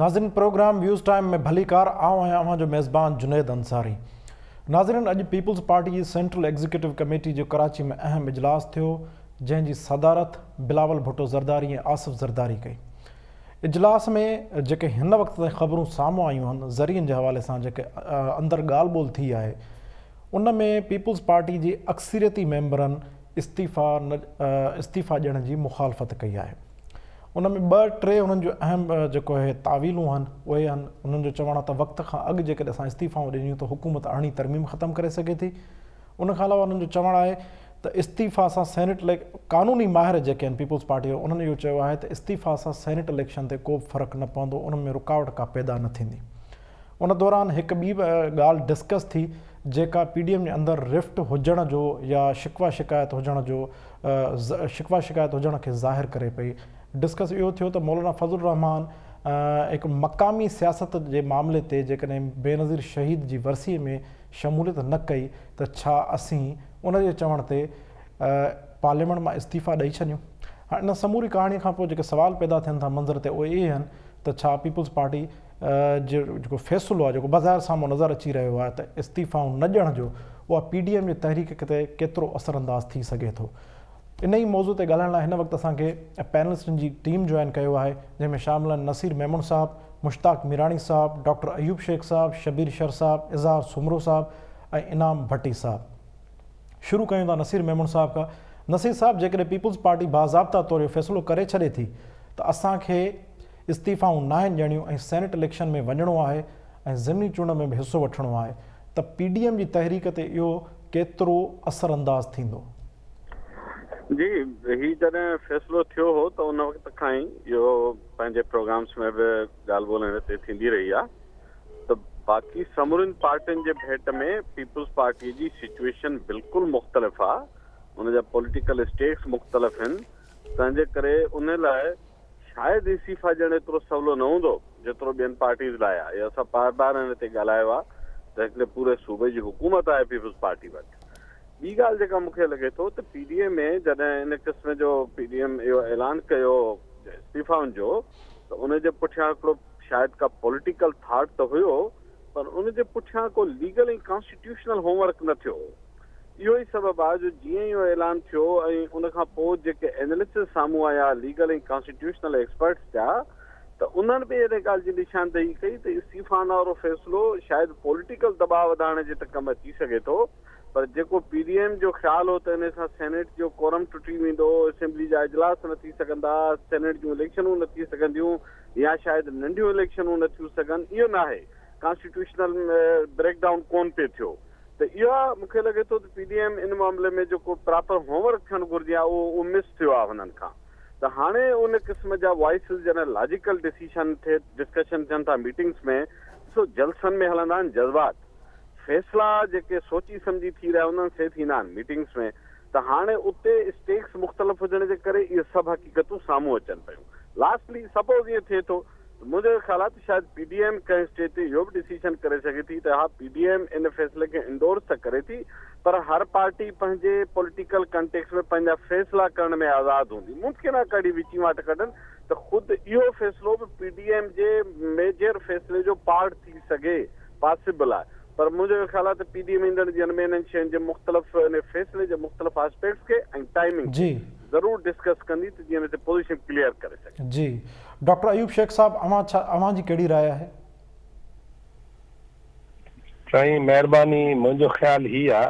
ناظرين programme waves time ۾ ڀليڪار آئون آهيان اوهان جو ميزبان جنيد انصاري. ناظرين اڄ پيپلز پارٽي جي سينٽرل ايگزيڪيوٽو ڪميٽي جو ڪراچي ۾ اهم اجلاس ٿيو جنهن جي صدارت بلاول ڀٽو زرداري ۽ آصف زرداري ڪئي. اجلاس ۾ جيڪي هن وقت تائين خبرون سامهون آيون آهن ذريعن جي حوالي سان جيڪي اندر ڳالهه ٻولهه ٿي آهي ان ۾ پيپلز پارٽي جي اڪثريتي ميمبرن استعيفا استعيفا ڏيڻ جي مخالفت ڪئي آهي. ان ۾ ٻه ٽي انهن جون اهم جيڪو اهي تاويلون آهن اهي آهن انهن جو چوڻ آهي ته وقت کان اڳ جيڪڏهن اسان استعيفائون ڏنيون ته حڪومت آڻي ترميم ختم ڪري سگهي ٿي ان کان علاوه انهن جو چوڻ آهي ته استعيفا سان سينيٽ قانوني ماهر جيڪي آهن پيپلز پارٽي وارا انهن اهو چيو آهي ته استعيفا سان سينيٽ اليڪشن تي ڪو به فرق نه پوندو ان ۾ رڪاوٽ ڪا پيدا نه ٿيندي ان دوران هڪ ٻي به ڳالهه ڊسڪس ٿي جيڪا پي ڊي ايم جي اندر رفٽ هجڻ جو يا شڪوه شڪايت هجڻ جو شڪوه شڪايت هجڻ کي ظاهر ڪري پئي. ڊسڪس اهو ٿيو ته مولانا فضل الرحمان هڪ مقامي سياست جي معاملي تي جيڪڏهن بينظير شهيد جي ورسي ۾ شموليت نه ڪئي ته ڇا اسين ان جي چوڻ تي پارليامينٽ مان استعيفا ڏئي ڇڏيون؟ هاڻ ان سموري ڪهاڻي کان پوء جيڪي سوال پيدا ٿين ٿا منظر تي اهي اهي آهن ته ڇا پيپلز پارٽي جو جيڪو فيصلو آهي جيڪو بظاهر سامهون نظر اچي رهيو آهي ته استعيفائون نه ڏيڻ جو اها پي ڊي ايم جي تحريڪ تي ڪيترو اثر انداز ٿي سگهي ٿو ان ئي موضوع تي ڳالهائڻ لاء هن وقت اسان کي پينلسٽن جي ٽيم جوائن ڪيو آهي جنهن ۾ شامل آهن نصير ميمڻ صاحب مشتاق ميراڻي صاحب ڊاڪٽر ايوب شيخ صاحب شبير شر صاحب اظهار سومرو صاحب ۽ انعام ڀٽي صاحب شروع ڪيون ٿا نصير ميمڻ صاحب کان نصير صاحب جيڪڏهن پيپلز پارٽي باضابطا طور اهو فيصلو ڪري ڇڏي ٿي ته اسان کي استعيفائون ناهن ڏيڻيون ۽ سينيٽ اليڪشن ۾ وڃڻو آهي ۽ ضمني چونڊ ۾ به حصو وٺڻو آهي ته پي ڊي ايم جي تحريڪ تي اهو ڪيترو اثر انداز ٿيندو؟ جي هي جڏهن فيصلو ٿيو هو ته ان وقت کان ئي اهو پنهنجي پروگرامس ۾ به ڳالهه ٻولهه هن تي ٿيندي رهي آهي ته باقي سمورين پارٽين جي ڀيٽ ۾ پيپلز پارٽي جي سچويشن بلڪل مختلف آهي ان جا پوليٽيڪل اسٽيڪس مختلف آهن تنهن جي ڪري ان لاء شايد استعيفا ڏيڻ ايترو سولو نه هوندو جيترو ٻين پارٽيز لاء آهي. اهو اسان بار بار هن تي ڳالهايو آهي ته هڪڙي پوري صوبي جي حڪومت آهي پيپلز پارٽي وٽ. ٻي ڳالهه جيڪا مون کي لڳي ٿو ته پي ڊي ايم اي جڏهن ان قسم جو پي ڊي ايم اهو اعلان ڪيو استعيفائن جو ته ان جي پٺيان هڪڙو شايد ڪا پوليٽيڪل ٿاٽ ته هيو پر ان جي پٺيان ڪو ليگل ۽ ڪانسٽيٽيوشنل هوم ورڪ نه ٿيو هو. اهو ئي سبب آهي جو جيئن ئي اهو اعلان ٿيو ۽ ان کان پوء جيڪي اينالسز سامهون آيا ليگل ۽ ڪانسٽيٽيوشنل ايڪسپرٽس جا ته انهن به ان ڳالهه جي نشاندهي ڪئي ته استعيفائن وارو فيصلو شايد پوليٽيڪل دٻاء وڌائڻ جي ته ڪم اچي سگهي ٿو پر جيڪو پي ڊي ايم جو خيال هو ته ان سان سينيٽ جو ڪورم ٽٽي ويندو، اسيمبلي جا اجلاس نه ٿي سگهندا، سينيٽ جون اليڪشنون نه ٿي سگهنديون يا شايد ننڍيون اليڪشنون نه ٿيون سگهن اهو ناهي ڪانسٽيٽيوشنل بريڪ ڊائون ڪونه پئي ٿيو. ته اها مون کي لڳي ٿو ته پي ڊي ايم ان معاملي ۾ جيڪو پراپر هوم ورڪ ٿيڻ گهرجي ها اهو اهو مس ٿيو آهي هنن کان ته هاڻي ان قسم جا وائسز جڏهن لاجيڪل ڊسيشن ٿئي ڊسڪشن ٿين ٿا ميٽنگس ۾ ڏسو جلسن ۾ هلندا آهن جذبات فيصلا جيڪي سوچي سمجهي ٿي رهيا هوندا آهن سي ٿيندا آهن ميٽنگس ۾ ته هاڻي اتي اسٽيڪس مختلف هجڻ جي ڪري اهي سڀ حقيقتون سامهون اچن پيون لاسٽلي سپوز ائين ٿئي ٿو ته منهنجو خيال آهي ته شايد پي ڊي ايم ڪنهن اسٽيج تي اهو به ڊسيشن ڪري سگهي ٿي ته ها پي ڊي ايم ان فيصلي کي انڊورس ته ڪري ٿي پر هر پارٽي پنهنجي پوليٽيڪل ڪنٽيڪس ۾ پنهنجا فيصلا ڪرڻ ۾ آزاد هوندي ممڪن آهي ڪهڙي وچين واٽ ڪڍن ته خود اهو فيصلو به پي ڊي ايم جي ميجر فيصلي جو پارٽ ٿي سگهي پاسيبل آهي پر منهنجو اهو خيال آهي ته پي ڊي ايم ايندڙ ڏينهن ۾ انهن شين جي مختلف ان فيصلي جي مختلف آسپيڪٽس کي ۽ ٽائمنگ کي ضرور ڊسڪس ڪندي ته جيئن ان تي پوزيشن ڪليئر ڪري سگهي. جي ڊاڪٽر ايوب شيخ صاحب اوهان ڇا اوهان جي ڪهڙي راء آهي؟ سائين مهرباني منهنجو خيال هي آ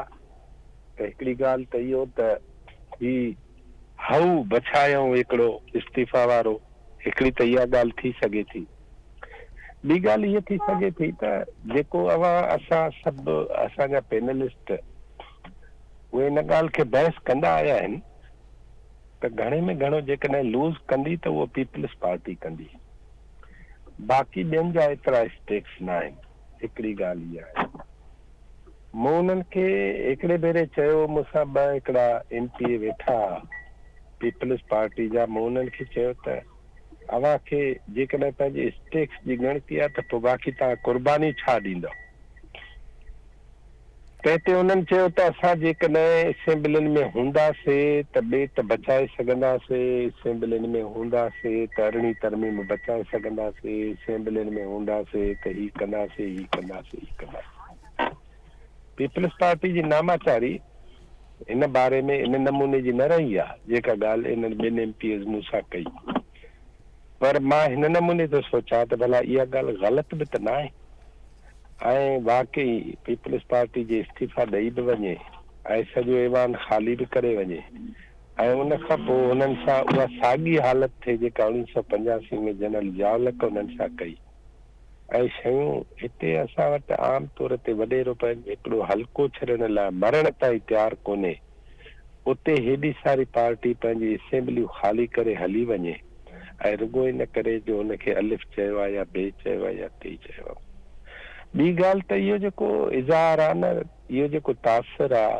ته هڪڙي ڳالهه ته اهو ته هي هئو بڇايائون هڪڙو استعيفا وارو هڪڙي ته اها ڳالهه ٿي سگهي ٿي ٻي ڳالهه هيء ٿي سگهي ٿي ته جيڪو اوهان اسان سڀ اسان جا پينلسٽ اهي ان ڳالهه کي بحث ڪندا آيا آهن ته گهڻي ۾ گهڻو جيڪڏهن لوز ڪندي ته اهو پيپلز پارٽي ڪندي باقي ٻين جا ايترا اسٽيڪس ناهن هڪڙي ڳالهه اها آهي مون انهن کي هڪڙي ڀيري چيو مون سان ٻه هڪڙا ايم پي اي ويٺا ها پيپلز پارٽي جا مون انهن کي چيو ته اوهان کي جيڪڏهن پنهنجي اسٽيڪس جي ڳڻتي آهي ته پوء باقي توهان قرباني ڇا ڏيندؤ؟ تنهن تي انهن چيو ته اسان جيڪڏهن اسيمبلين ۾ هونداسي ته ٻيٽ بچائي سگهنداسي، اسيمبلين ۾ هونداسي ته ارڙهين ترميم بچائي سگهنداسي، اسيمبلين ۾ هونداسي ته هي ڪنداسي، هي ڪنداسي، هي ڪنداسي. پيپلز پارٽي جي ناماچاري ان باري ۾ ان نموني جي نه رهي آهي، جيڪا ڳالهه انهن ٻن ايم پي ايز مون سان ڪئي. پر مان هن نموني ٿو سوچان ته ڀلا اها ڳالهه غلط به ته ناهي. ۽ واقعي پيپلز پارٽي جي استعيفا ڏئي به وڃي ۽ سڄو ايوان خالي به ڪري وڃي ۽ ان کان پوء هنن سان اها ساڳي حالت ٿئي جيڪا 1985 ۾ جنرل ضياء الحق انهن سان ڪئي ۽ شيون هتي اسان وٽ عام طور تي وڏيرو پنهنجو هڪڙو حلقو ڇڏڻ لاء مرڻ تائين تيار ڪونهي اتي هيڏي ساري پارٽي پنهنجي اسيمبليون خالي ڪري هلي وڃي. ۽ رڳو ان ڪري جو هن کي الف چيو آهي يا بي چيو آهي يا تي چيو آهي. ٻي ڳالهه ته اهو جيڪو اظهار آهي نه، اهو جيڪو تاثر آهي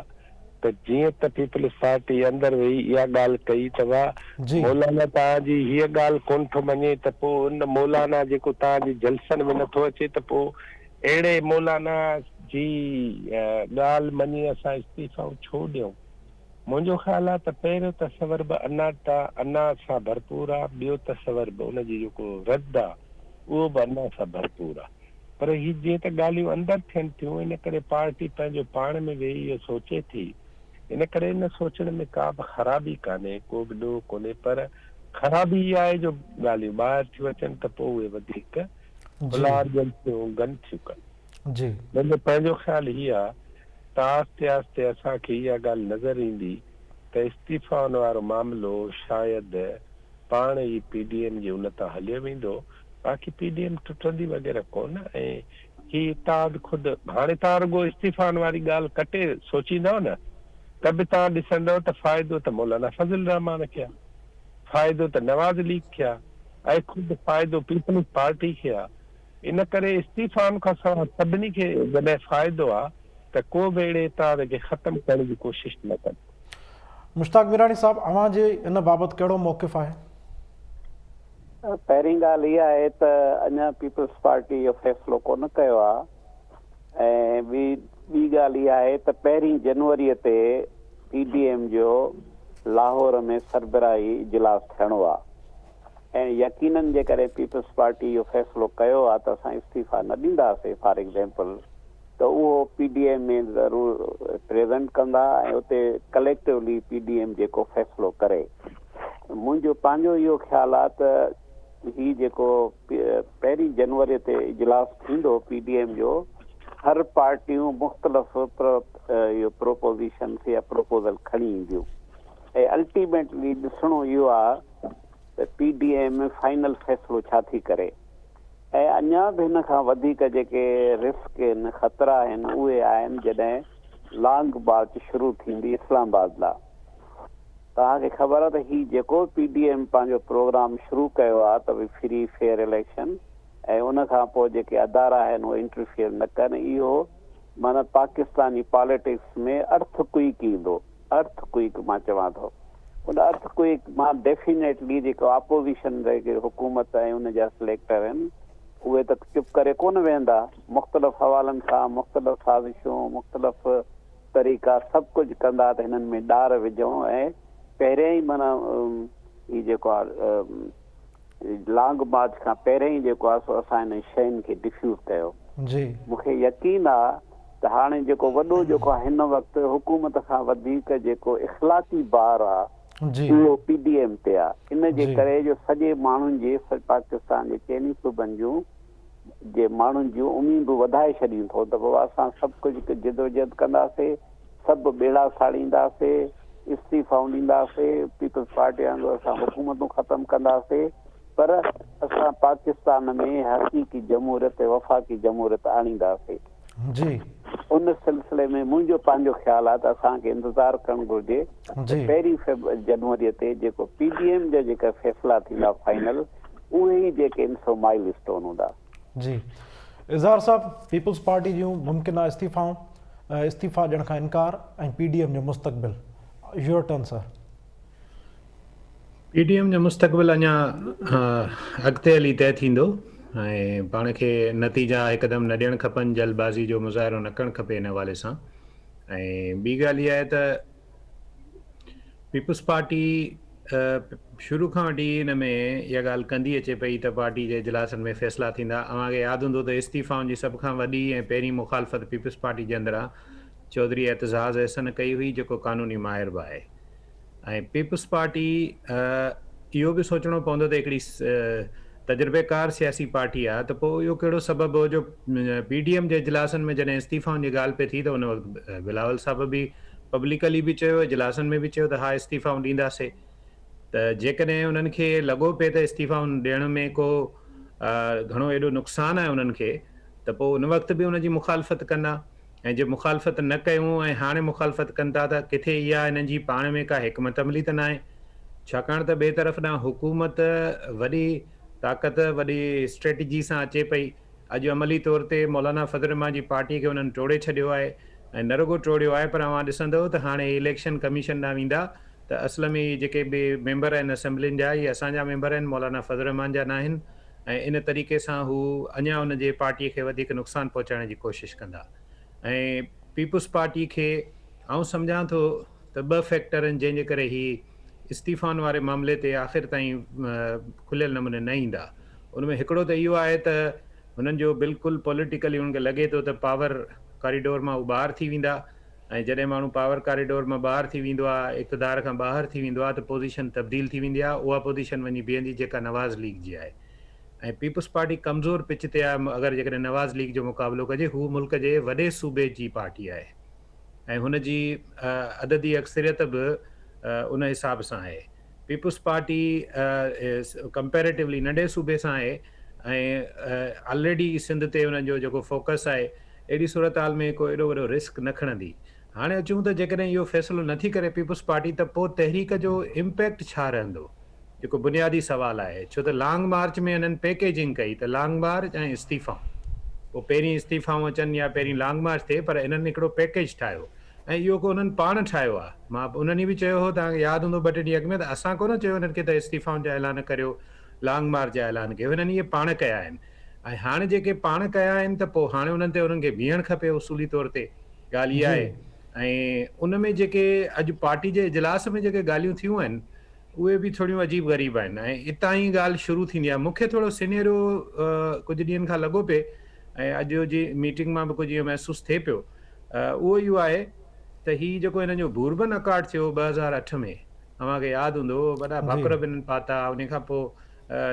ته جيئن ته پيپلز پارٽي اندر ويهي اها ڳالهه ڪئي ته واهه مولانا توهان جي هيء ڳالهه ڪونه ٿو مڃي ته پوء ان مولانا جيڪو توهان جي جلسن ۾ نٿو اچي ته پوء اهڙي مولانا جي ڳالهه مڃي اسان استعيفائون ڇو ڏيون؟ منهنجو خيال آ ته پهريون تصور به انا تا انا سان ڀرپور آ، ٻيو تصور به ان جي جيڪو رد آ اهو به انا سان ڀرپور آ. پر هي جيئن ته ڳالهيون اندر ٿين ٿيون ان ڪري پارٽي پنهنجو پاڻ ۾ ويهي اهو سوچي ٿي. ان ڪري ان سوچڻ ۾ ڪا به خرابي ڪانهي، ڪو به ڏوهه ڪونهي پر خرابي اها آهي جو ڳالهيون ٻاهر ٿيون اچن ته پوء اهي وڌيڪ ڦلارجن ٿيون، گن ٿيون ڪن. منهنجو پنهنجو خيال هي آ ته آهستي آهستي اسان کي اها ڳالهه نظر ايندي ته استعيفائن وارو معاملو شايد پاڻ ئي پي ڊي ايم جي ان تان هليو ويندو، باقي پي ڊي ايم ٽٽندي وغيره ڪونه ۽ هي اتحاد خود هاڻي توهان رڳو استعيفائن واري ڳالهه ڪٽي سوچيندؤ نه ته به توهان ڏسندؤ ته فائدو ته مولانا فضل الرحمان کي آ، فائدو ته نواز ليگ کي آ ۽ خود فائدو پيپلز پارٽي کي آ. ان ڪري استعيفائن کان سواء سڀني کي جڏهن فائدو آ ته ڪو به اهڙي اتحاد کي ختم ڪرڻ جي ڪوشش نه ڪن. مشتاق ميراڻي صاحب اوهان جي ان بابت ڪهڙو موقف آهي؟ پهرين ڳالهه اها آهي ته اڃا پيپلز پارٽي اهو فيصلو ڪونه ڪيو آ ۽ ٻي ٻي ڳالهه اها آهي ته پهرين جنوري تي پي ڊي ايم جو لاهور ۾ سربراهي اجلاس ٿيڻو آ. ۽ يقينن جيڪڏهن پيپلز پارٽي اهو فيصلو ڪيو آهي ته اسان استعيفا نه ڏينداسين فار ايگزيمپل ته اهو پي ڊي ايم ۾ ضرور پريزنٽ ڪندا ۽ اتي ڪليڪٽولي پي ڊي ايم جيڪو فيصلو ڪري. منهنجو پنهنجو اهو خيال آهي ته هي جيڪو پهرين جنوري تي اجلاس ٿيندو پي ڊي ايم جو هر پارٽيون مختلف اهو پروپوزيشنس يا پروپوزل کڻي اينديون ۽ الٽيميٽلي ڏسڻو اهو آهي ته پي ڊي ايم فائنل فيصلو ڇا ٿي ڪري ۽ اڃا به هن کان وڌيڪ جيڪي رسڪ آهن خطرا آهن اهي آهن جڏهن لانگ مارچ شروع ٿيندي اسلام آباد لا توهان کي خبر آهي ته هي جيڪو پي ڊي ايم پنهنجو پروگرام شروع ڪيو آهي ته فري فيئر اليڪشن ۽ ان کان پوء جيڪي ادارا آهن اهي انٽرفيئر نه ڪن اهو معنيٰ پاڪستاني پاليٽڪس ۾ ارٿ ڪوئڪ ايندو ارٿ ڪوئڪ مان چوان ٿو ان ارٿ ڪوئڪ مان ڊيفينيٽلي جيڪو آپوزيشن جيڪي حڪومت ۽ ان جا سليڪٽر آهن اهي ته چپ ڪري ڪونه ويهندا مختلف حوالن سان مختلف سازشون مختلف طريقا سڀ ڪجهه ڪندا ته هنن ۾ ڏار وجهون ۽ پهريان ئي معنيٰ هي جيڪو آهي لانگ مارچ کان پهرين ئي جيڪو آهي سو اسان انهن شين کي ڊفيوز ڪيو. مون کي يقين آ ته هاڻي جيڪو وڏو جيڪو آ هن وقت حڪومت کان وڌيڪ جيڪو اخلاقي بار آ اهو پي ڊي ايم تي آ ان جي ڪري جو سڄي ماڻهن جي پاڪستان جي چئني صوبن جون جي ماڻهن جون اميدون وڌائي ڇڏيون اٿئون ته بابا اسان سڀ ڪجهه جدوجهد ڪنداسي، سڀ ٻيڙا ساڙينداسي، استعيفائون ڏينداسي، پيپلز پارٽي وانگر اسان حڪومتون ختم ڪنداسي پر اسان پاڪستان ۾ حقيقي جمهوريت ۽ وفاقي جمهوريت آڻينداسي. ان سلسلي ۾ منهنجو پنهنجو خيال آهي ته اسان کي انتظار ڪرڻ گهرجي ته پهرين فيب جنوري تي جيڪو پي ڊي ايم جا جيڪا فيصلا ٿيندا فائنل اهي ئي جيڪي آهن سو مائل اسٽون هوندا. جي اظهار صاحب پيپلز پارٽي جون ممڪنه استعيفائون، استعيفا ڏيڻ کان انڪار ۽ پي ڊي ايم جو مستقبل your turn sir. P D M جو مستقبل اڃا اڳتي هلي طئي ٿيندو ۽ پاڻ کي نتيجا هڪدم نه ڏيڻ کپن، جلدبازي جو مظاهرو نه ڪرڻ کپي ان حوالي سان. ۽ ٻي ڳالهه اها آهي ته پيپلز پارٽي شروع کان وٺي ان ۾ اها ڳالهه ڪندي اچي پئي ته پارٽي جي اجلاسن ۾ فيصلا ٿيندا. اوهان کي ياد هوندو ته استعيفائن جي سڀ کان وڏي ۽ پهرين مخالفت پيپلز پارٽي جي اندران چوڌري اعتزاز احسن ڪئي هئي جيڪو قانوني ماهر به آهي ۽ پيپلز پارٽي اهو به سوچڻو پوندو ته هڪڙي تجربيڪار سياسي پارٽي آهي ته پوء اهو ڪهڙو سبب هو جو پي ڊي ايم جي اجلاسن ۾ جڏهن استعيفائن جي ڳالهه پئي ٿي ته ان وقت بلاول صاحب به پبلڪلي به چيو اجلاسن ۾ به چيو ته ها استعيفائون ڏينداسي ته جيڪڏهن انهن کي لڳو پئي ته استعيفائون ڏيڻ ۾ ڪو گهڻو ايڏو نقصان آهي انهن کي ته پوء ان وقت به ان جي مخالفت ڪن ها ۽ جي مخالفت نه ڪيون ۽ هاڻي مخالفت ڪن ٿا ته ڪٿي اها انهن جي پاڻ ۾ ڪا حڪمت عملي ته ناهي ڇاڪاڻ ته ٻئي طرف ڏانهن حڪومت وڏي طاقت وڏي اسٽريٽجي سان اچي پئي اڄ عملي طور تي مولانا فضل الرحمان جي پارٽي کي انهن ٽوڙي ڇڏيو آهي ۽ نه رڳو ٽوڙيو آهي پر اوهان ڏسندؤ ته هاڻي هي اليڪشن ڪميشن ڏانهن ويندا ته اصل ۾ اهي جيڪي به ميمبر آهن اسيمبلين جا اهي اسان جا ميمبر آهن مولانا فضل الرحمان جا ناهن ۽ ان طريقي سان هو اڃا ان جي پارٽي کي وڌيڪ نقصان پهچائڻ جي ڪوشش ڪندا ۽ پيپلز پارٽي کي آئون سمجهان ٿو ته ٻه فيڪٽر آهن جنهن جي ڪري هي استعيفائن واري معاملي تي آخر تائين کليل نموني نه ايندا ان ۾ هڪڙو ته اهو آهي ته هنن جو بلڪل پوليٽيڪلي هنن کي لڳي ٿو ته پاور ڪاريڊور مان هو ٻاهر ٿي ويندا ۽ جڏهن ماڻهو پاور ڪاريڊور مان ٻاهر ٿي ويندو آهي اقتدار کان ٻاهر ٿي ويندو آهي ته پوزيشن تبديل ٿي ويندي آهي اها پوزيشن وڃي بيهندي جيڪا نواز ليگ جي آهي ۽ پيپلز پارٽي ڪمزور پچ تي آهي اگر جيڪڏهن نواز ليگ جو مقابلو ڪجي هو ملڪ جي وڏي صوبي جي پارٽي آهي ۽ هن جي عددي اڪثريت به ان حساب سان آهي. پيپلز پارٽي ڪمپيريٽولي ننڍي صوبي سان آهي ۽ آلريڊي سنڌ تي انهن جو جيڪو فوڪس آهي اهڙي صورتحال ۾ ڪو ايڏو وڏو رسڪ نه کڻندي. هاڻي اچون ته جيڪڏهن اهو فيصلو نٿي ڪري پيپلز پارٽي ته پوء تحريڪ جو امپيڪٽ ڇا رهندو جيڪو بنيادي سوال آهي ڇو ته لانگ مارچ ۾ انهن پيڪيجنگ ڪئي ته لانگ مارچ ۽ استعيفائون پوء پهرين استعيفائون اچن يا پهرين لانگ مارچ ٿئي پر انهن هڪڙو پيڪيج ٺاهيو ۽ اهو ڪو انهن پاڻ ٺاهيو آهي. مان انهن ئي به چيو هو، توهان کي ياد هوندو ٻه ٽي ڏينهن اڳ ۾ ته اسان ڪونه چيو انهن کي ته استعيفائن جا اعلان ڪريو، لانگ مارچ جا اعلان ڪيو، هنن اهي پاڻ ڪيا آهن ۽ هاڻ جيڪي پاڻ ڪيا آهن ته پوء هاڻي انهن تي انهن کي بيهڻ کپي اصولي طور تي ڳالهه اها آهي ۽ ان ۾ جيڪي اڄ پارٽي جي اجلاس ۾ جيڪي ڳالهيون ٿيون آهن اهي به ٿوريون عجيب غريب آهن ۽ اتان ئي ڳالهه شروع ٿيندي آهي. مون کي ٿورو سينيريو ڪجهه ڏينهن کان لڳو پئي ۽ اڄ جي ميٽنگ مان به ڪجهه اهو محسوس ٿئي پيو اهو اهو آهي ته هي جيڪو هنن جو بوربن اڪارڊ ٿيو 2008 ۾ اوهان کي ياد هوندو وڏا ڀاڪر به هنن پاتا ان کان پوء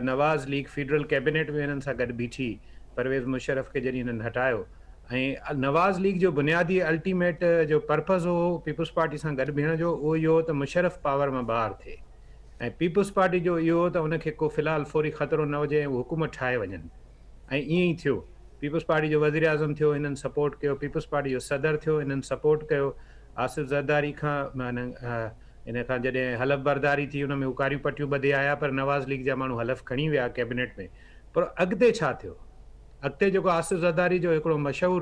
نواز ليگ فيڊرل ڪيبينيٽ ۾ هنن سان گڏ بيٺي پرويز مشرف کي جڏهن هنن هٽايو ۽ نواز ليگ جو بنيادي الٽيميٽ جو پرپز هو پيپلز پارٽي سان گڏ بيهڻ جو اهو اهو هو ته مشرف پاور مان ٻاهر ٿئي ۽ پيپلز پارٽي جو اهو هو ته ان کي ڪو في الحال فوري خطرو نه هجي ۽ هو حڪومت ٺاهي وڃن ۽ ائين ئي ٿيو. پيپلز پارٽي جو وزيراعظم ٿيو هنن سپورٽ ڪيو، پيپلز پارٽي جو صدر ٿيو هنن سپورٽ ڪيو، آصف زرداري کان ان کان جڏهن حلف برداري ٿي ان ۾ هو ڪاريون پٽيون ٻڌي آيا پر نواز ليگ جا ماڻهو حلف کڻي ويا ڪيبنيٽ ۾ پر اڳتي ڇا ٿيو؟ اڳتي جيڪو آصف زرداري جو هڪڙو مشهور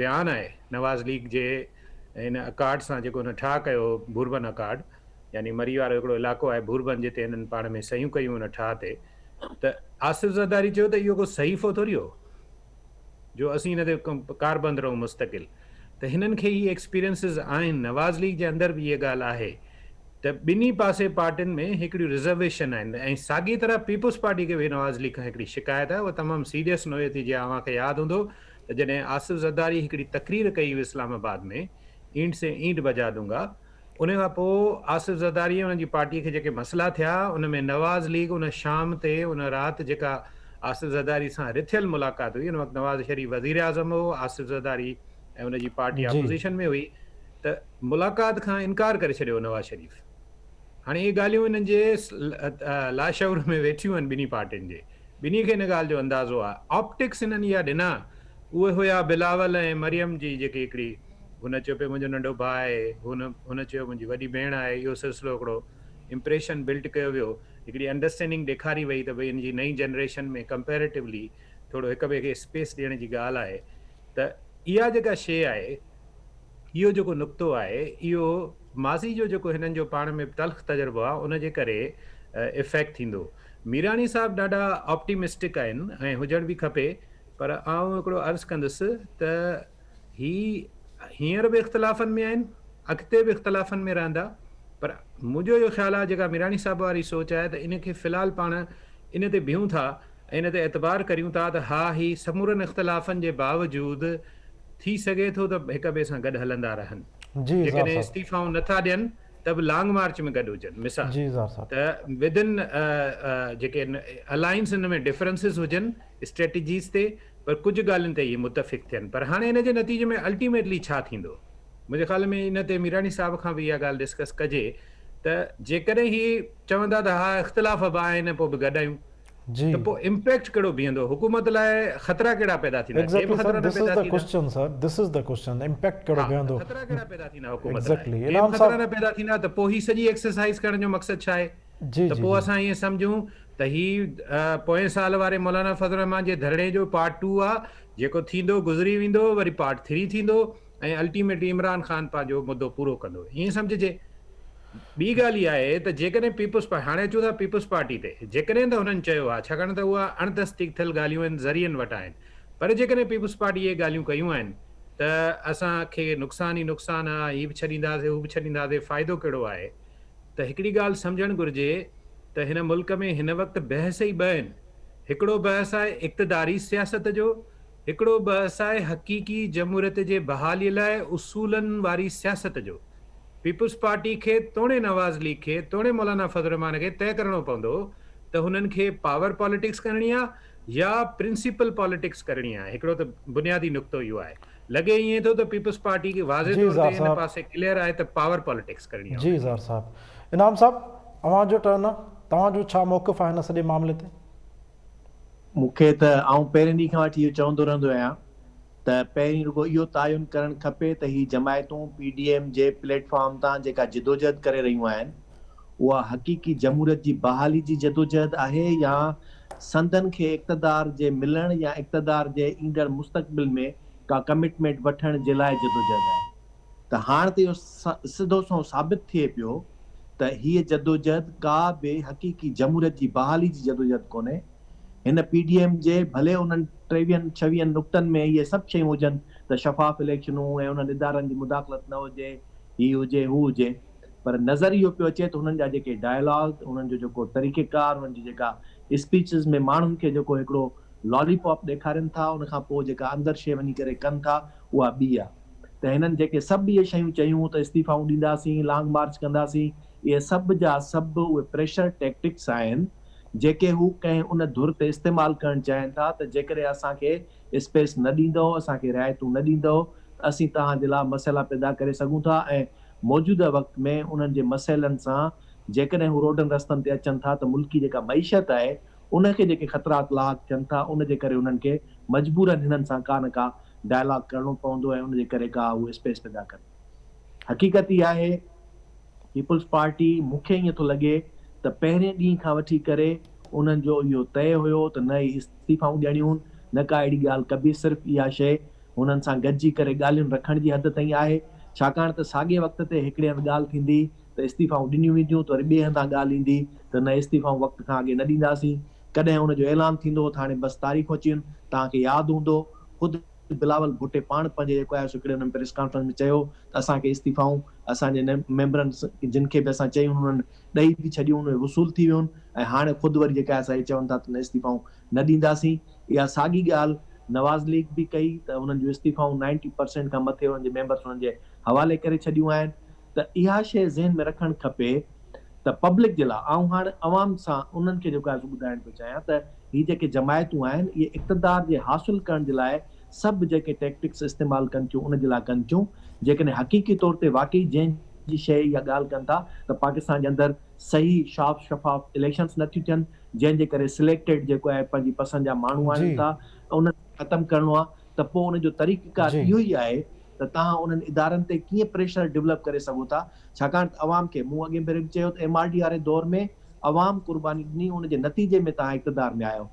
بيان آهي نواز ليگ جي ان اڪارڊ سان جيڪو هن ٺاهه ڪيو هو بوربن اڪارڊ يعني مري وارو هڪڙو علائقو آهي بوربن جتي هنن پاڻ ۾ صحيحون ڪيون ان ٺاهه تي ته آصف زرداري چيو ته اهو ڪو صحيفو ٿوري هو جو اسين ان تي ڪاربند رهون مستقل ته هنن کي هي ايڪسپيرينسز آهن نواز ليگ جي اندر به اها ڳالهه آهي ته ٻنهي پاسي پارٽين ۾ هڪڙيون رزرويشن آهن ۽ ساڳي طرح پيپلز پارٽي کي به نواز ليگ کان هڪڙي شڪايت آهي اها تمام سيريس نوعيت جي اوهان کي ياد هوندو ته جڏهن آصف زرداري هڪڙي تقرير ڪئي هئي اسلام آباد ۾ اينٽ سي اينٽ بجا دونگا ان کان پوء آصف زرداري ۽ ان جي پارٽي کي جيڪي مسئلا ٿيا ان ۾ نواز ليگ ان شام تي ان رات جيڪا آصف زرداري سان رٿيل ملاقات هئي ان وقت نواز شريف وزيراعظم هو آصف زرداري ۽ ان جي پارٽي اپوزيشن ۾ هئي ته ملاقات کان انڪار ڪري ڇڏيو نواز شريف هاڻي اهي ڳالهيون انهن جي لاشعور ۾ ويٺيون آهن ٻنهي پارٽين جي ٻنهي کي ان ڳالهه جو اندازو آهي آپٽڪس انهن اها ڏنا اهي هيا بلاول ۽ مريم جي جيڪي هڪڙي هن چيو پئي منهنجو ننڍو ڀاء آهي، هن هن چيو منهنجي وڏي ڀيڻ آهي، اهو سلسلو هڪڙو امپريشن بلڊ ڪيو ويو، هڪڙي انڊرسٽينڊنگ ڏيکاري وئي ته ڀئي ان جي نئين جنريشن ۾ ڪمپيريٽولي ٿورو هڪ ٻئي کي اسپيس ڏيڻ جي ڳالهه آهي ته اها جيڪا شيء آهي اهو جيڪو نقطو آهي اهو ماضي جو جيڪو هنن جو پاڻ ۾ تلخ تجربو آهي ان جي ڪري افيڪٽ ٿيندو. ميراڻي صاحب ڏاڍا آپٽيمسٽڪ آهن ۽ هجڻ به کپي پر آئون هڪڙو عرض ڪندس ته هي هينئر به اختلافن ۾ آهن، اڳتي به اختلافن ۾ رهندا پر منهنجو اهو خيال آهي جيڪا ميراڻي صاحب واري سوچ آهي ته ان کي في الحال پاڻ ان تي بيهون ٿا ۽ ان تي اعتبار ڪريون ٿا ته ها هي سمورن اختلافن جي باوجود ٿي سگهي ٿو ته هڪ ٻئي سان گڏ هلندا رهن. جيڪڏهن استعيفائون نه ٿا ڏين ته به لانگ مارچ ۾ گڏ هجن مثال ته ودن جيڪي الائنس ان ۾ ڊفرنسز هجن اسٽريٽجيز تي پر ڪجهه ڳالهين تي اهي متفق ٿين پر هاڻي ان جي نتيجي ۾ الٽيميٽلي ڇا ٿيندو منهنجي خيال ۾ ان تي ميراڻي صاحب کان به اها ڳالهه ڊسڪس ڪجي ته جيڪڏهن هي چوندا ته ها اختلاف به آهن پوء به گڏ آهيون ته پوء امپيڪٽ ڪهڙو بيهندو حڪومت لاء خطرا ڪهڙا پيدا ٿيندا ڪي به خطرا نه پيدا ٿيندا ها ته خطرا ڪهڙا پيدا ٿيندا حڪومت لاء ڪي به خطرا نه پيدا ٿيندا ته پوء هي سڄي ايڪسرسائيز ڪرڻ جو مقصد ڇا آهي ته پوء اسان ائين سمجهون ته هي پوئين سال واري مولانا فضل الرحمان جي ڌرڻي جو پارٽ ٽو آ جيڪو ٿيندو گذري ويندو وري پارٽ ٿري ٿيندو ۽ الٽيميٽلي عمران خان پنهنجو مدو پورو ڪندو ائين سمجهجي. ٻي ڳالهه اها آهي ته جيڪڏهن پيپلز پارٽي هاڻي اچون ٿا پيپلز پارٽي تي جيڪڏهن ته هنن چيو آهي ڇاڪاڻ ته اها اڻ تصديق ٿيل ڳالهيون آهن ذريعن وٽ آهن پر جيڪڏهن پيپلز پارٽي اهي ڳالهيون ڪيون آهن ته اسان کي نقصان ئي نقصان آهي هي به ڇڏينداسين هو به ڇڏينداسين فائدو ڪهڙو آهي ته هڪڙي ڳالهه سمجهڻ گهرجي ته هن ملڪ ۾ هن وقت بحث ئي ٻه آهن هڪڙو بحث آهي اقتداري سياست جو هڪڙو بحث آهي حقيقي جمهوريت جي بحالي لاء اصولن واري سياست جو. پيپلز پارٽي کي توڻي نواز ليگ کي توڻي مولانا فضل الرحمان کي طئي ڪرڻو پوندو ته هنن کي پاور پاليٽڪس ڪرڻي آ يا پرنسپل پاليٽڪس ڪرڻي آ. هڪڙو ته بنيادي نقطو اهو آهي. لڳي ائين ٿو ته پيپلز پارٽي کي واضح طور تي ان پاسي ڪليئر آهي ته پاور پاليٽڪس ڪرڻي آ جي انهن کي. اظهار صاحب. انعام صاحب اوهان جو ٽرن آ توهان جو ڇا موقف آهي هن سڄي معاملي تي؟ مون کي ته آئون پهرين ڏينهن کان وٺي اهو چوندو رهندو آهيان ته پهرين رڳو اهو تعين ڪرڻ کپي ته هي جماعتون پي ڊي ايم جي پليٽ فارم تان جيڪا جدوجهد ڪري رهيون آهن اها حقيقي جمهوريت جي بحالي جي جدوجهد آهي يا سندن کي اقتدار جي ملڻ يا اقتدار جي ايندڙ مستقبل ۾ ڪا ڪمٽمينٽ وٺڻ جي لاء جدوجهد آهي. ته هاڻ ته اهو سڌو سنئون ثابت ٿئي پيو ته هيء جدوجهد ڪا به حقيقي جمهوريت جي بحالي جي جدوجهد ڪونهي. هن پي ڊي ايم جي ڀلي انهن ٽيويهن ڇويهن نقطن ۾ اهي سڀ شيون هجن ته شفاف اليڪشنون ۽ انهن ادارن جي مداخلت نه هجي، هي هجي هو هجي پر نظر اهو پيو اچي ته هنن جا جيڪي ڊائلاگ، انهن جو جيڪو طريقيڪار، انهن جي جيڪا اسپيچز ۾ ماڻهن کي جيڪو هڪڙو لالي پاپ ڏيکارين ٿا ان کان پوء جيڪا اندر شيء وڃي ڪري ڪن ٿا اها ٻي آ. ته هنن جيڪي سڀ اهي شيون چيون ته استعيفائون ڏينداسين، لانگ مارچ ڪنداسين، اهي سڀ جا سڀ اهي پريشر ٽيڪٽڪس آهن، جيڪي هو ڪنهن ان ڌر تي استعمال ڪرڻ چاهين ٿا ته جيڪڏهن اسان کي اسپيس نه ڏيندؤ، اسان کي رعايتون نه ڏيندؤ ته اسين توهان جي لاء مسئلا پيدا ڪري سگهون ٿا ۽ موجوده وقت ۾ انهن جي مسئلن سان جيڪڏهن هو روڊن رستن تي اچن ٿا ته ملڪي جيڪا معيشت آهي ان کي جيڪي خطرات لاحق ٿين ٿا ان جي ڪري انهن کي مجبورن هنن سان ڪا نه ڪا ڊائلاگ ڪرڻو پوندو ۽ ان جي ڪري ڪا هو اسپيس پيدا ڪن. حقيقت اها آهي پيپلز پارٽي مون کي ائين ٿو لڳي ته پهرين ڏينهن کان وٺي ڪري انهن جو اهو طئي هيو ته نه ئي استعيفائون ڏيڻيون نه ڪا اهڙي ڳالهه ڪبي صرف اها شيء هنن سان گڏجي ڪري ڳالهين رکڻ جي حد تائين آهي ڇاڪاڻ ته ساڳئي وقت تي هڪڙي هنڌ ڳالهه ٿيندي ته استعيفائون ڏنيون وينديون ته وري ٻئي هنڌان ڳالهه ايندي ته نه استعيفائون وقت کان اڳي نه ڏينداسين ڪڏهن ان جو اعلان ٿيندو ته هاڻي بس تاريخون اچي ويون، توهان کي ياد هوندو خود بلاول ڀٽي پاڻ پنهنجي جيڪو آهي سو هڪڙي انهن پريس ڪانفرنس ۾ چيو ته اسان کي استعيفائون اسان جي ميمبرن جن کي به اسان چيون انهن ڏئي به ڇڏيون اهي وصول ٿي ويون ۽ هاڻي خود وري جيڪا آهي سا اهي چون ٿا ته نه استعيفائون نه ڏينداسين اها ساڳي ڳالهه نواز ليگ به ڪئي ته انهن جون استعيفائون نائنٽي پرسينٽ کان مٿي انهن جي ميمبرس انهن جي حوالي ڪري ڇڏيون آهن ته اها شيء ذهن ۾ رکڻ کپي ته پبلڪ جي لاء آئون هاڻ عوام سان انهن کي جيڪو آهي سو ٻڌائڻ پيو چاهيان ته هي جيڪي جماعتون آهن اهي اقتدار جي حاصل ڪرڻ جي لاء سڀ جيڪي ٽيڪٽڪس استعمال ڪن ٿيون ان جي لاء ڪن ٿيون جيڪڏهن حقيقي طور تي واقعي جنهن جي شيء اها ڳالهه ڪن ٿا ته پاڪستان جي اندر صحيح شاف شفاف اليڪشنس نه ٿيون ٿين جنهن جي ڪري سليڪٽيڊ جيڪو آهي پنهنجي پسند جا ماڻهو آڻين ٿا انهن کي ختم ڪرڻو آهي ته پوء ان جو طريقيڪار اهو ئي آهي ته توهان انهن ادارن تي ڪيئن پريشر ڊولپ ڪري سگهو ٿا ڇاڪاڻ ته عوام کي مون اڳين ڀيري به چيو ته ايم آر ڊي واري دور ۾ عوام قرباني ڏني ان جي نتيجي ۾ توهان اقتدار ۾ آيو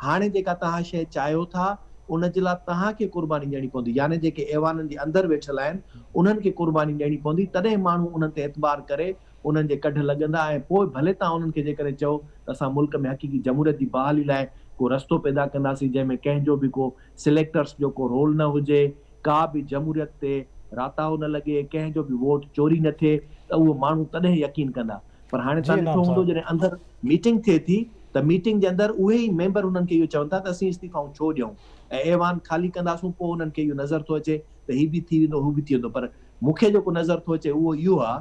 هاڻي جيڪا توهان شيء چاهيو ٿا ان جي لاء توهان کي قرباني ڏيڻي پوندي يعني جيڪي ايوانن جي اندر ويٺل آهن انهن کي قرباني ڏيڻي پوندي تڏهن ماڻهو انهن تي اعتبار ڪري انهن جي ڪڍ لڳندا ۽ پوء ڀلي توهان انهن کي جيڪڏهن چئو ته اسان ملڪ ۾ حقيقي جمهوريت جي بحالي لاء ڪو رستو پيدا ڪنداسين جنهن ۾ ڪنهن جو به ڪو سليڪٽرس جو ڪو رول نه هجي ڪا به جمهوريت تي راتاهو نه لڳي، ڪنهن جو به ووٽ چوري نه ٿئي ته اهو ماڻهو تڏهن يقين ڪندا. پر هاڻي جي توهان انعام ڏٺو هوندو صاحب. جڏهن اندر ميٽنگ ٿئي ٿي ته ميٽنگ جي اندر اهي ئي ميمبر انهن کي اهو چون ٿا ته اسين استعيفائون ڇو ڏيون ۽ ايوان خالي ڪنداسون پوء انهن کي اهو نظر ٿو اچي ته هي به ٿي ويندو هو به ٿي ويندو پر مون کي جيڪو نظر ٿو اچي اهو اهو آ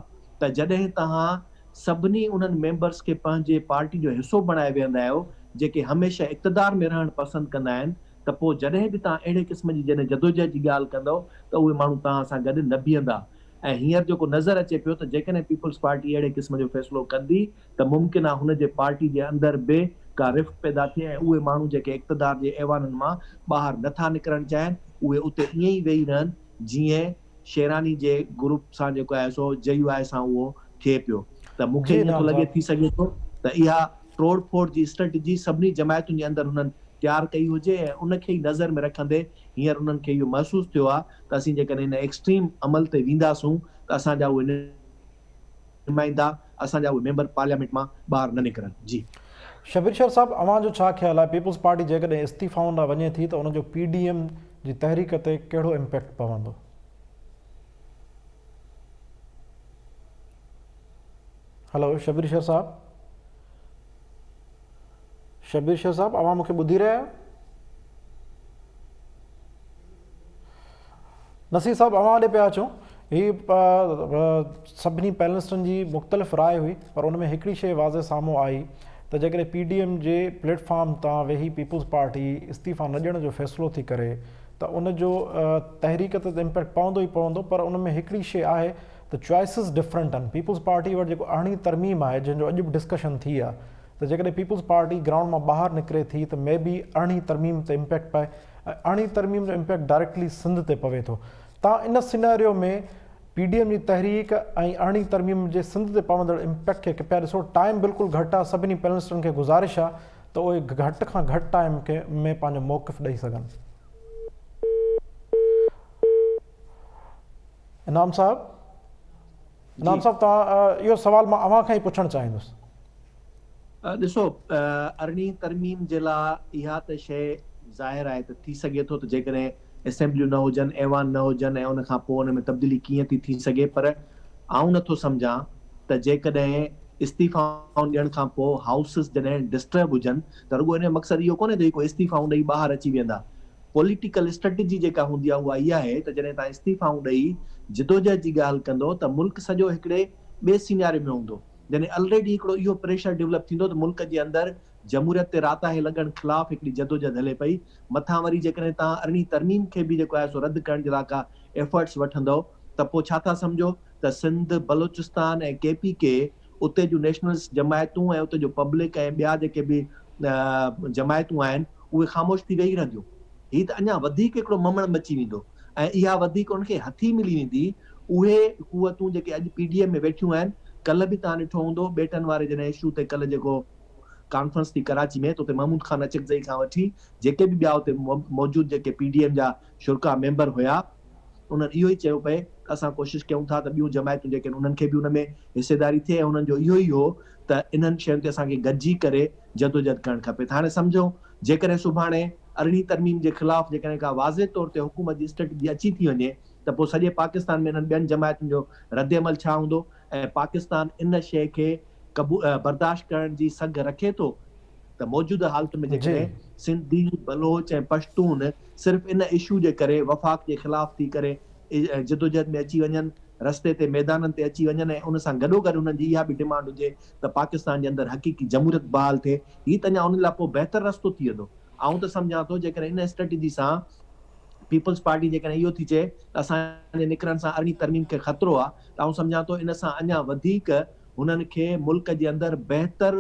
ته جڏهن توهان سڀني انهن ميمبرس کي پنهنجي پارٽي جو حصو بڻائي ويهندا آهيو جيڪي هميشه اقتدار ۾ رهڻ پسند ڪندا آهن ته پوء جڏهن به توهان اهڙي قسم جي جڏهن جدوجهد جي ڳالهه ڪندؤ ته اهي ماڻهو توهان سان گڏ نه بيهندا ۽ هينئر جيڪو نظر اچي پيو ته جيڪڏهن پيپلز پارٽي اهڙي قسم جو فيصلو ڪندي ته ممڪن آ هن جي پارٽي جي اندر به ڪا رفٽ پيدا ٿئي ۽ اهي ماڻهو جيڪي اقتدار جي ايوانن مان ٻاهر نه ٿا نڪرڻ چاهين اهي اتي ائين ئي ويهي رهن جيئن شيراني جي گروپ سان جيڪو آهي سو جي يو آء سان اهو ٿئي پيو ته مون کي جي ائين ٿو انعام لڳي صاحب. ٿي سگهي ٿو ته اها ٽوڙ ڦوڙ جي اسٽريٽجي سڀني جماعتن جي اندر هنن تيار ڪئي هجي ۽ ان کي ئي نظر ۾ رکندي هينئر انهن کي اهو محسوس ٿيو آهي ته اسين جيڪڏهن ان ايڪسٽريم عمل تي وينداسون ته اسان جا اهي نمائندا اسان جا اهي ميمبر پارليامينٽ مان ٻاهر نه نڪرن. جي. شبير شر صاحب اوهان جو ڇا خيال آهي پيپلز پارٽي جيڪڏهن استعيفائن ڏانهن وڃي ٿي ته ان جو پي ڊي ايم جي تحريڪ تي ڪهڙو امپيڪٽ پوندو؟ هلو شبير شر صاحب شبير شر صاحب اوهان مون کي ٻڌي رهيا آهيو؟ نصير صاحب اوهان ڏي پيا اچون هي سڀني پينلسٽن جي مختلف راء هئي پر ان ۾ هڪڙي شيء واضح سامهون آئي ته جيڪڏهن پي ڊي ايم جي پليٽ فارم تان ويهي پيپلز پارٽي استعيفا نه ڏيڻ جو فيصلو ٿي ڪري ته ان جو تحريڪ تي ته امپيڪٽ پوندو ئي پوندو پر ان ۾ هڪڙي شيء آهي ته چوائسز ڊفرنٽ آهن پيپلز پارٽي وٽ جيڪو ارڙهين ترميم آهي جنهن جو اڄ به ڊسڪشن ٿي آهي ته جيڪڏهن پيپلز پارٽي گرائونڊ مان ٻاهر نڪري ٿي ته مي بي ارڙهين ترميم تي امپيڪٽ پئي ۽ ارڙهين ترميم جو امپيڪٽ ڊائريڪٽلي سنڌ تي پوي ٿو تان ان سيناريو ۾ پي ڊي ايم جي تحريڪ ۽ ارڙهين ترميم جي سنڌ تي پوندڙ امپيڪٽ کي پيا ڏسو ٽائيم بلڪل گهٽ آهي سڀني پينلسٽن کي گذارش آهي ته اهي گهٽ کان گهٽ ٽائيم ۾ پنهنجو موقف ڏئي سگهن. انعام صاحب انعام صاحب توهان اهو سوال مان اوهان کان ئي پڇڻ چاهيندس. ڏسو ارڙهين ترميم جي لاء اها ته شيء ظاهر آهي ته ٿي سگهي ٿو ته جيڪڏهن اسيمبليون نه هجن، ايوان نه هجن ۽ ان کان پوء ان ۾ تبديلي ڪيئن ٿي ٿي سگهي پر آئون نه ٿو سمجهان ته جيڪڏهن استعيفائن ڏيڻ کان پوء هائوسز جڏهن ڊسٽرب هجن ته رڳو ان جو مقصد اهو ڪونهي ته هي ڪو استعيفائون ڏئي ٻاهر اچي ويندا پوليٽيڪل اسٽريٽجي جيڪا هوندي آهي اها اها آهي ته جڏهن توهان استعيفائون ڏئي جدوجهد جي ڳالهه ڪندو ته ملڪ سڄو هڪڙي ٻئي سيناريو ۾ هوندو يعني الريڊي هڪڙو اهو پريشر ڊولپ ٿيندو ته ملڪ جي اندر جمهوريت تي راتاهي لڳڻ خلاف هڪڙي جدوجهد هلي پئي مٿان وري جيڪڏهن توهان ارڙهين ترميم کي به جيڪو آهي سو رد ڪرڻ جي لاء ڪا ايفرٽس وٺندؤ ته پوء ڇا ٿا سمجهو ته سنڌ، بلوچستان ۽ ڪي پي ڪي اتي جون نيشنلسٽ جماعتون ۽ اتي جو پبلڪ ۽ ٻيا جيڪي به جماعتون آهن اهي خاموش ٿي ويهي رهنديون. هي ته اڃا وڌيڪ هڪڙو ممڻ مچي ويندو ۽ اها وڌيڪ انهن کي هٿي ملي ويندي. اهي قوتون جيڪي اڄ پي ڊي ايم ۾ ويٺيون آهن، ڪلهه به توهان ڏٺو هوندو ٻيٽن واري جڏهن اشو تي ڪلهه جيڪو ڪانفرنس ٿي ڪراچي ۾ ته اتي محمود خان اچڪزئي کان وٺي جيڪي به ٻيا اتي موجود جيڪي پي ڊي ايم جا شرڪاء ميمبر هيا، انهن اهو ئي چيو پئي ته اسان ڪوشش ڪيون ٿا ته ٻيون جماعتون جيڪي آهن انهن کي به ان ۾ حصيداري ٿئي ۽ انهن جو اهو ئي هو ته انهن شين تي اسان کي گڏجي ڪري جدوجهد ڪرڻ کپي ته هاڻي سمجهون جيڪڏهن سڀاڻي ارڙهين ترميم جي خلاف جيڪڏهن ڪا واضح طور تي حڪومت جي اسٽريٽجي اچي ٿي وڃي ته پوء سڄي پاڪستان ۾ انهن ٻين جماعتن جو ردعمل ڇا هوندو ۽ پاڪستان ان شيء کي برداشت ڪرڻ جي سگهه رکي ٿو؟ ته موجوده حالتن ۾ جيڪڏهن سنڌي، بلوچ ۽ پشتون صرف ان اشو جي ڪري وفاق جي خلاف ٿي ڪري جدوجهد ۾ اچي وڃن، رستي تي ميدانن تي اچي وڃن ۽ ان سان گڏوگڏ انهن جي اها به ڊمانڊ هجي ته پاڪستان جي اندر حقيقي جمهوريت بحال ٿئي، هي ته اڃا انهن لاء پوء بهتر رستو ٿي ويندو. آئون ته سمجهان ٿو جيڪڏهن ان اسٽريٽجي سان پيپلز پارٽي جيڪڏهن اهو ٿي چئي ته اسان جي نڪرڻ سان ارڙهين ترميم کي خطرو آهي ته آئون سمجهان ٿو ان سان اڃا وڌيڪ هنن کي ملڪ جي اندر بهتر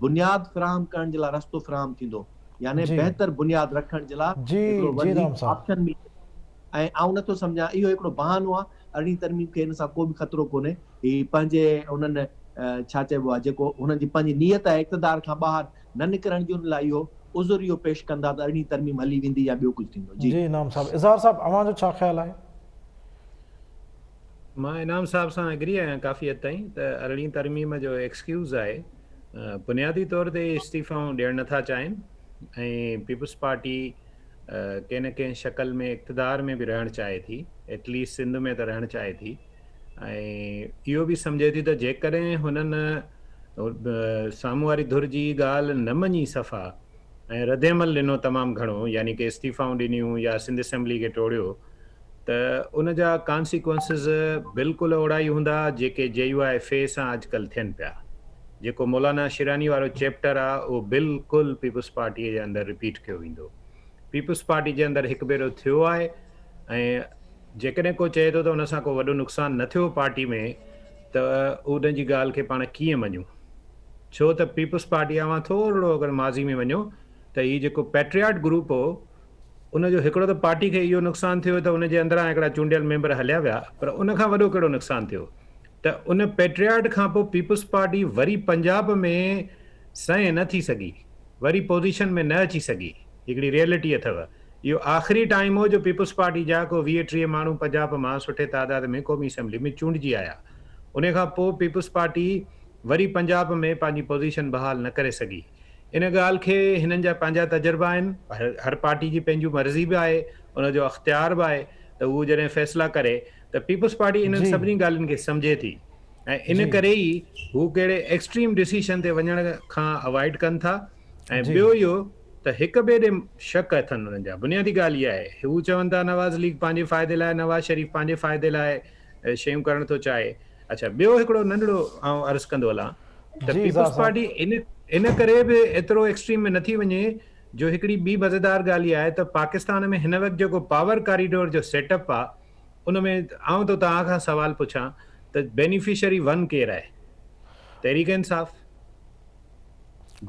بنياد فراهم ڪرڻ جي لاء رستو فراهم ٿيندو يعني بهتر بنياد رکڻ جي لاء هڪڙو وڌيڪ آپشن ملي ويندو ۽ آئون نٿو سمجهان اهو هڪڙو بهانو آهي ارڙهين ترميم کي ان سان ڪو به خطرو ڪونهي هي پنهنجي انهن ڇا چئبو آهي جيڪو هنن جي پنهنجي نيت آهي اقتدار کان ٻاهر نه نڪرڻ جي ان لاء اهو عذر اهو پيش ڪندا ته ارڙهين ترميم هلي ويندي يا ٻيو ڪجهه ٿيندو جي. جي انعام صاحب اظهار صاحب اوهان جو ڇا خيال آهي؟ مان انعام صاحب سان اگري آهيان ڪافي حد تائين ته ارڙهين ترميم جو ايڪسڪيوز آهي بنيادي طور تي استعيفائون ڏيڻ نٿا چاهين ۽ پيپلز پارٽي ڪنهن نه ڪنهن شڪل ۾ اقتدار ۾ به رهڻ چاهي ٿي، ايٽ ليسٽ سنڌ ۾ ته رهڻ چاهي ٿي ۽ اهو به سمجهي ٿي ته جيڪڏهن هنن سامهون واري ڌر جي ڳالهه نه مڃي صفا ۽ ردعمل ڏنو تمام گهڻو يعني ڪي استعيفائون ڏنيون يا سنڌ اسيمبلي کي ٽوڙيو ته ان جا ڪانسيڪوئنسز بلڪل اوڙا ئي هوندا جيڪي جي يو آء في سان اڄڪلهه ٿين پيا. جيڪو مولانا شيراني وارو چيپٽر آ اهو بلڪل پيپلز پارٽيء جي اندر رپيٽ ڪيو ويندو. پيپلز پارٽي جي اندر هڪ ڀيرو ٿيو آهي ۽ جيڪڏهن ڪو چئي ٿو ته ان سان ڪو وڏو نقصان نه ٿيو پارٽي ۾ ته ان جي ڳالهه کي پاڻ ڪيئن مڃون. ڇو ته پيپلز پارٽي اوهان ٿورڙو اگر ماضي ۾ وڃو ته هي جيڪو پيٽرياٽ گروپ هو ان جو هڪڙو ته پارٽي کي اهو نقصان ٿيو ته ان جي اندران هڪڙا چونڊيل ميمبر هليا ويا پر ان کان وڏو ڪهڙو نقصان ٿيو ته ان پيٽرياٽ کان پوء پيپلز پارٽي وري پنجاب ۾ سئين نه ٿي سگهي وري پوزيشن ۾ نه اچي سگهي هڪڙي ريئلٽي اٿو اهو آخري ٽائيم هو جو پيپلز پارٽي جا ڪو 20 30 ماڻهو پنجاب مان سٺي تعداد ۾ قومي اسيمبلي ۾ چونڊجي آيا ان کان پوء پيپلز پارٽي وري پنجاب ۾ پنهنجي پوزيشن بحال نه ڪري سگهي. ان ڳالهه کي هنن جا پنهنجا تجربا آهن، هر پارٽي جي پنهنجون مرضي به آهي، ان جو اختيار به آهي ته هو جڏهن فيصلا ڪري ته پيپلز پارٽي انهن سڀني ڳالهين کي سمجهي ٿي ۽ ان ڪري ئي هو ڪهڙي ايڪسٽريم ڊسيشن تي وڃڻ کان اوائڊ ڪن ٿا ۽ ٻيو اهو ته هڪ ٻئي ڏي شڪ اٿن انهن جا بنيادي ڳالهه اها آهي هو چون ٿا نواز ليگ پنهنجي فائدي لاء نواز شريف پنهنجي فائدي لاء شيون ڪرڻ ٿو چاهي. اڇا ٻيو هڪڙو ننڍڙو آئون عرض ڪندو هلان ته پيپلز پارٽي ان ان ڪري به ايترو ايڪسٽريم ۾ نٿي وڃي جو هڪڙي ٻي مزيدار ڳالهه اها آهي ته پاڪستان ۾ هن وقت جيڪو پاور ڪاريڊور جو سيٽ اپ آ ان ۾ آئون ٿو توهان کان سوال پڇان ته بينيفشري ون ڪير آهي؟ تحريڪ انصاف.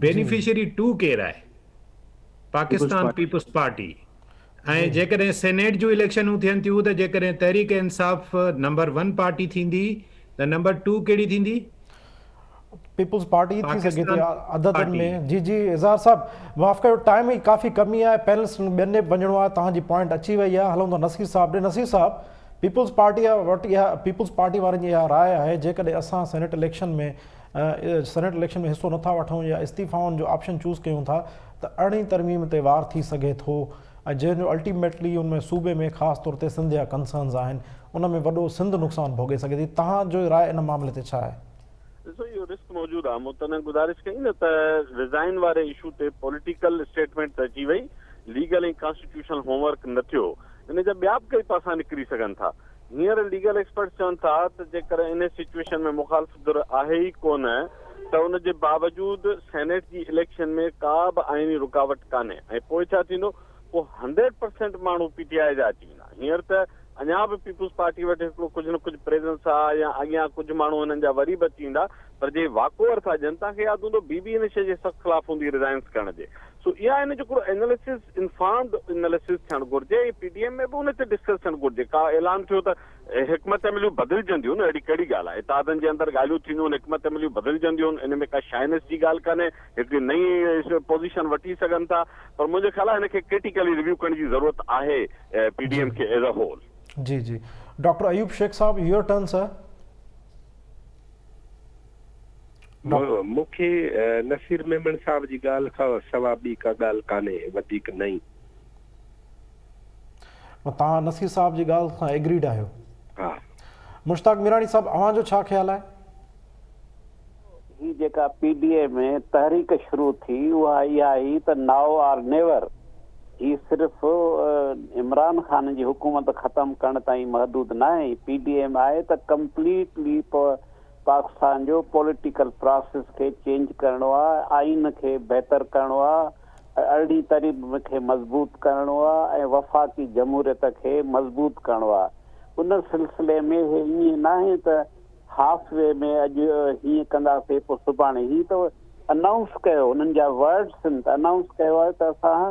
بينيفشري ٽو ڪير آهي؟ Pakistan peoples party. ۽ جيڪڏهن سينيٽ جون اليڪشنون ٿين ٿيون ته جيڪڏهن Tehreek Insaf number one party ٿيندي ته نمبر ٽو ڪهڙي ٿيندي؟ پيپلز پارٽي ٿي سگهي ٿي عددن ۾. جي جي اظهار صاحب معاف ڪيو ٽائيم جي ڪافي ڪمي آهي پينلسٽ ٻين ڏي به وڃڻو آهي توهان جي پوائنٽ اچي وئي آهي هلون ٿا نصير صاحب ڏي نصير صاحب پيپلز پارٽي وٽ اها پيپلز پارٽي وارن جي اها راء آهي جيڪڏهن اسان سينيٽ اليڪشن ۾ سينيٽ اليڪشن ۾ حصو نٿا وٺون يا استعيفائن جو آپشن چوز ڪيون ٿا ته ارڙهين ترميم تي وار ٿي سگهي ٿو ۽ جنهن جو الٽيميٽلي ان ۾ صوبي ۾ خاص طور تي سنڌ جا ڪنسرنز آهن ان ۾ وڏو سنڌ نقصان ڀوڳي سگهي ٿي توهان جو راء ان معاملي تي ڇا آهي؟ ڏسو اهو رسڪ موجود آهي مون تڏهن گذارش ڪئي نه ته ريزائن واري اشو تي پوليٽيڪل اسٽيٽمينٽ ته اچي وئي ليگل ۽ ڪانسٽيٽيوشنل هوم ورڪ نه ٿيو ان جا ٻيا به ڪئي پاسا نڪري سگهن ٿا هينئر ليگل ايڪسپرٽس چون ٿا ته جيڪڏهن ان سچويشن ۾ مخالف ڌر آهي ئي ڪونه ته ان جي باوجود سينيٽ جي اليڪشن ۾ ڪا به آئيني رڪاوٽ ڪانهي ۽ پوء ڇا ٿيندو پوء هنڊريڊ پرسينٽ ماڻهو پي ٽي آء جا اچي ويندا هينئر ته اڃا به پيپلز پارٽي وٽ هڪڙو ڪجهه نه ڪجهه پريزنس آ يا اڳيان ڪجهه ماڻهو هنن جا وري به اچي ويندا پر جي واڪ اوور ٿا ڏين توهان کي ياد هوندو بي بي ان شيء جي سخت خلاف هوندي ريزائنس ڪرڻ جي سو اها ان جو هڪڙو ايناليسز انفارمڊ ايناليسز ٿيڻ گهرجي ۽ پي ڊي ايم ۾ به ان تي ڊسڪس ٿيڻ گهرجي ڪا اعلان ٿيو ته حڪمت عمليون بدلجنديون اهڙي ڪهڙي ڳالهه آهي اتحادن جي اندر ڳالهيون ٿينديون حڪمت عمليون بدلجنديون ان ۾ ڪا شائنس جي ڳالهه ڪانهي هڪڙي نئين پوزيشن وٺي سگهن ٿا پر منهنجو خيال آهي هن کي ڪرٽيڪلي ريويو ڪرڻ جي ضرورت آهي پي ڊي ايم کي ايز اي هول. جي جي ڊاڪٽر ايوب شيخ صاحب your turn سر. مون کي نصير ميمڻ صاحب جي ڳالهه کان سوا ٻي ڪا ڳالهه ڪانهي وڌيڪ نئين. توهان نصير صاحب جي ڳالهه سان ايگريڊ آهيو. ها. مشتاق ميراڻي صاحب اوهان جو ڇا خيال آهي؟ هي جيڪا پي ڊي اي ۾ تحريڪ شروع ٿي اها اها هئي ته نائو آر نيور هي صرف عمران خان جي حڪومت ختم ڪرڻ تائين محدود ناهي پي ڊي ايم آهي ته ڪمپليٽلي پاڪستان جو پوليٽيڪل پراسيس کي چينج ڪرڻو آهي آئين کي بهتر ڪرڻو آهي ارڙهين ترميم کي مضبوط ڪرڻو آ ۽ وفاقي جمهوريت کي مضبوط ڪرڻو آ. ان سلسلي ۾ هي ائين ناهي ته هاف وي ۾ اڄ هيئن ڪنداسي پوء سڀاڻي هي ته انائونس ڪيو انهن جا ورڊس آهن ته انائونس ڪيو آهي ته اسان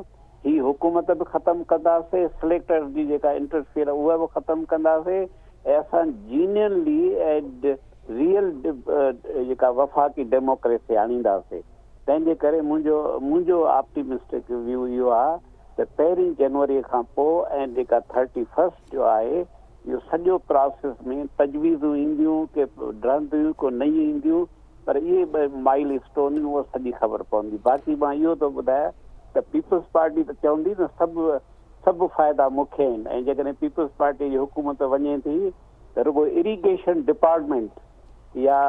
هي حڪومت به ختم ڪنداسي سليڪٽرز جي جيڪا انٽرفيئر اها به ختم ڪنداسي ۽ اسان جينيئنلي اينڊ ريئل جيڪا وفاقي ڊيموڪريسي آڻينداسي. تنهن جي ڪري منهنجو منهنجو آپٽيمسٽڪ ويو اهو آهي ته پهرين جنوري کان پوء ۽ جيڪا ٿرٽي فرسٽ جو آهي اهو سڄو پراسيس ۾ تجويزون اينديون ڪي ڊهنديون ڪو نيون اينديون پر اهي ٻه مائل اسٽون اهو سڄي خبر پوندي باقي مان اهو ٿو ٻڌايان ته پيپلز پارٽي ته چوندي نه سڀ سڀ فائدا مون کي آهن ۽ جيڪڏهن پيپلز پارٽي جي حڪومت وڃي ٿي ته رڳو اريگيشن ڊپارٽمينٽ يا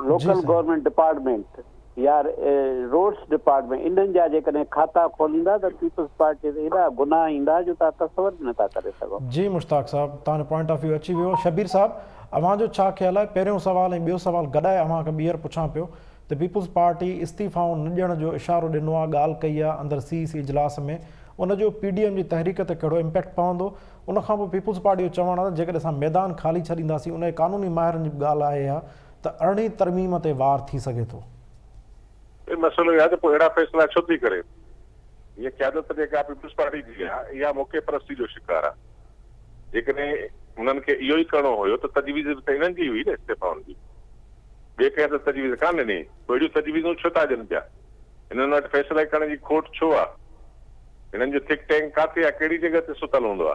لوڪل گورنمينٽ ڊپارٽمينٽ يا روڊس ڊپارٽمينٽ انهن جا جيڪڏهن کاتا کوليندا ته پيپلز پارٽي تي ايڏا گناهه ايندا جو توهان تصور به نٿا ڪري سگهو. جي مشتاق صاحب توهان جو پوائنٽ آف ويو اچي ويو. شبير صاحب اوهان جو ڇا خيال آهي پهريون سوال ۽ ٻيو سوال گڏائي اوهان کان ٻيهر پڇان پيو ته پيپلز پارٽي استعيفائون نه ڏيڻ جو اشارو ڏنو آهي ڳالهه ڪئي آهي اندر سي اي سي اجلاس ۾ ان جو پي ڊي ايم جي تحريڪ تي ڪهڙو امپيڪٽ پوندو ان کان پوء پيپلز پارٽي جو چوڻ آهي ته جيڪڏهن اسان ميدان خالي ڇڏينداسين ان جي قانوني ماهرن جي به ڳالهه آهي اها ته ارڙهين ترميم تي وار ٿي سگهي ٿو. هي مسئلو اهو آهي ته پوء اهڙا فيصلا ڇو ٿي ڪري؟ هيء قيادت جيڪا پيپلز پارٽي جي آهي اها موقعي پرستي جو شڪار آهي. جيڪڏهن هنن کي اهو ئي ڪرڻو هيو ته تجويز به ته انهن جي هئي نه استعيفائن جي. ٻئي ڪنهن ته تجويز ڪانه ڏني. پوء اهڙيون تجويزون ڇو ٿا ڏين پيا؟ هنن وٽ فيصلي ڪرڻ جي کوٽ ڇو آ؟ هنن جو ٿڪ ٽينڪ ڪاٿي آ؟ ڪهڙي جڳهه تي ستل هوندو آ؟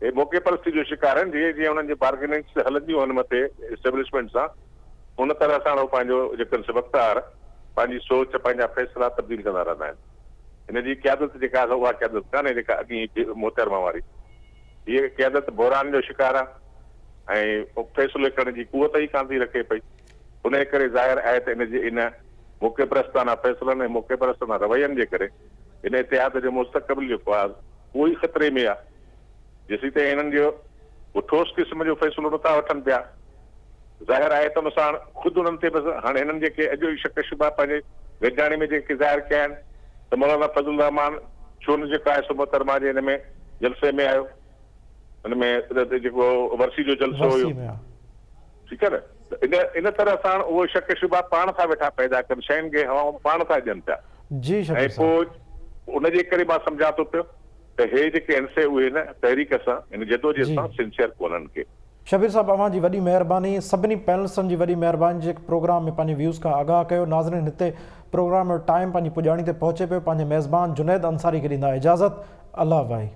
هي موقعي پرستي جو شڪار آهن، جيئن جيئن انهن جي بارگيننگس هلنديون آهن مٿي اسٽيبلشمينٽ سان، ان طرح سان هو پنهنجو جيڪو سي وقت آهر پنهنجي سوچ، پنهنجا فيصلا تبديل ڪندا رهندا آهن. هن جي قيادت جيڪا آ سا اها قيادت ڪانهي جيڪا اڳين محترمه واري. هيء قيادت بحران جو شڪار آ ۽ فيصلي ڪرڻ جي قوت ئي ڪانه ٿي رکي پئي. انهيء ڪري ظاهر آهي ته ان جي ان موقعي پرستانه فيصلن ۽ موقعي پرستانه روين جي ڪري هن اتحاد جو مستقبل جيڪو آهي اهو ئي خطري ۾ آهي. جيسيتائين هنن جو ڪو ٺوس قسم جو فيصلو نه ٿا وٺن پيا ظاهر آهي ته ان سان خود انهن تي بس هاڻي هنن جيڪي اڄ شڪ شبها پنهنجي گڏجاڻي ۾ جيڪي ظاهر ڪيا آهن ته مولانا فضل الرحمان ڇو نه جيڪو آهي سو محترمه جي هن ۾ جلسي ۾ آيو ان ۾ جيڪو ورسي جو جلسو هيو. ٺيڪ آهي نه ته ان ان طرح ساڻ اهو شڪ شبها پاڻ ٿا ويٺا پيدا ڪن شين کي هوائون پاڻ ٿا ڏين پيا جي ۽ شبير پوء صاحب. ان جي ڪري مان سمجهان ٿو پيو ته هي جيڪي آهن سي اهي هن تحريڪ سان هن جدوجهد جي. سان سنسيئر ڪونهن ڪي. شبير صاحب اوهان جي وڏي مهرباني سڀني پينلسٽن جي وڏي مهرباني جيڪي پروگرام ۾ پنهنجي ويوز کان آگاهه ڪيو ناظرين هتي پروگرام جو ٽائيم پنهنجي پڄاڻي تي پهچي پيو پنهنجي ميزبان جنيد انصاري کي ڏيندا اجازت الله واهي.